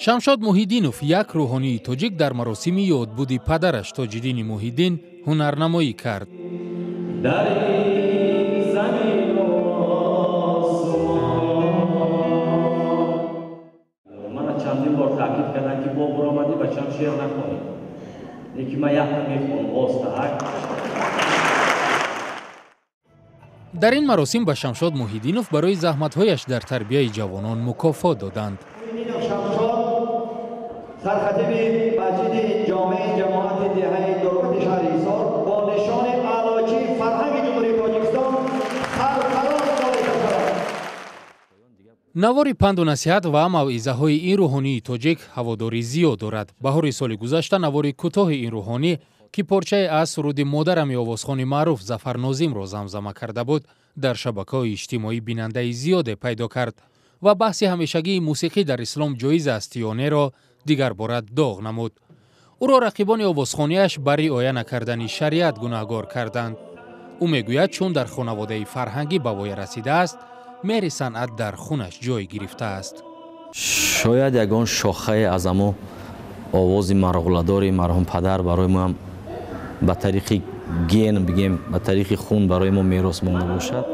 Шамшод Муҳиддинов, як рӯҳонии тоҷик, дар маросими ёдбуди падараш Тоҷиддини Муҳиддин ҳунарнамоӣ кард. Мана чандин бор таъкид карданд, ки бо буромадӣ ба чанд шеър нахонед, лекин ман якта мехонам остаак. Дар ин маросим ба Шамшод Муҳиддинов барои заҳматҳояш дар тарбияи ҷавонон мукофот доданд. Сархатиби масҷиди ҷомеи ҷамоати деҳаи Дурбати шаҳри Ҳисор бо нишони Аълочии фарҳанги Ҷумҳурии Тоҷикистон сарфароз дониста шавад. Навори панду насиҳат ва мавъизаҳои ин рӯҳонии тоҷик ҳаводорӣ зиёд дорад. Баҳори соли гузашта навори кӯтоҳи ин рӯҳонӣ, ки порчае аз суруди «Модарами» овозхони маъруф Зафар Нозимро замзама карда буд, дар шабакаҳои иҷтимоӣ бинандаи зиёде пайдо кард ва баҳси ҳамешагии мусиқӣ дар ислом ҷоиз аст ё неро дигар бора доғ намуд. Ӯро рақибони овозхониаш ба риоя накардани шариат гунаҳгор карданд. Ӯ мегӯяд, чун дар хонаводаи фарҳангӣ ба воя расидааст, меҳри санъат дар хунаш ҷой гирифтааст. Шояд ягон шохае аз амо овози марғуладори марҳум падар барои моам ба тариқи ген бигем, ба тариқи хун барои мо мерос монда бошад.